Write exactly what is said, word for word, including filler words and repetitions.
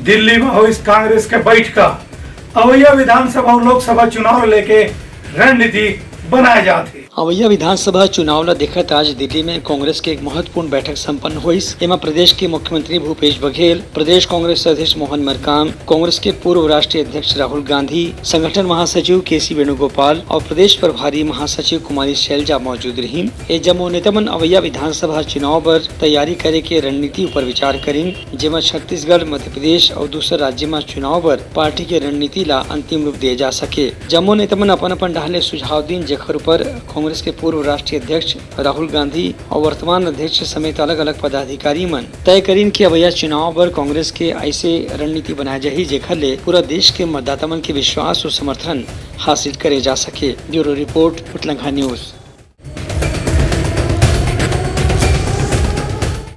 दिल्ली म होइस कांग्रेस के बइठका। अवइया विधानसभा अउ लोकसभा चुनाव ल लेके रणनीति बनाए जात हे। अवइया विधानसभा चुनाव ल देखत आज दिल्ली में कांग्रेस के एक महत्वपूर्ण बैठक संपन्न होइस। एमा प्रदेश के मुख्यमंत्री भूपेश बघेल, प्रदेश कांग्रेस अध्यक्ष मोहन मरकाम, कांग्रेस के पूर्व राष्ट्रीय अध्यक्ष राहुल गांधी, संगठन महासचिव केसी वेणुगोपाल अउ प्रदेश प्रभारी महासचिव कुमारी शैलजा मौजूद रहिन। ए जम्मो नेता मन अवइया विधानसभा चुनाव बर तैयारी करे के रणनीति ऊपर विचार करिन, जेमा छत्तीसगढ़, मध्य प्रदेश अउ दूसर राज्य म चुनाव बर पार्टी के रणनीति ला अंतिम रूप दिए जा सके। जम्मो नेता मन अपन-अपन डहार ले सुझाव दीन, जेखर ऊपर कांग्रेस के पूर्व राष्ट्रीय अध्यक्ष राहुल गांधी अउ वर्तमान अध्यक्ष समेत अलग-अलग पदाधिकारी मन तय करिन कि अवइया चुनाव बर कांग्रेस के अइसे रणनीति बनाए जाही, जेखर ले पूरा देश के मतदाता मन के विश्वास अउ समर्थन हासिल करे जा सके। Bureau report, Utlangha news.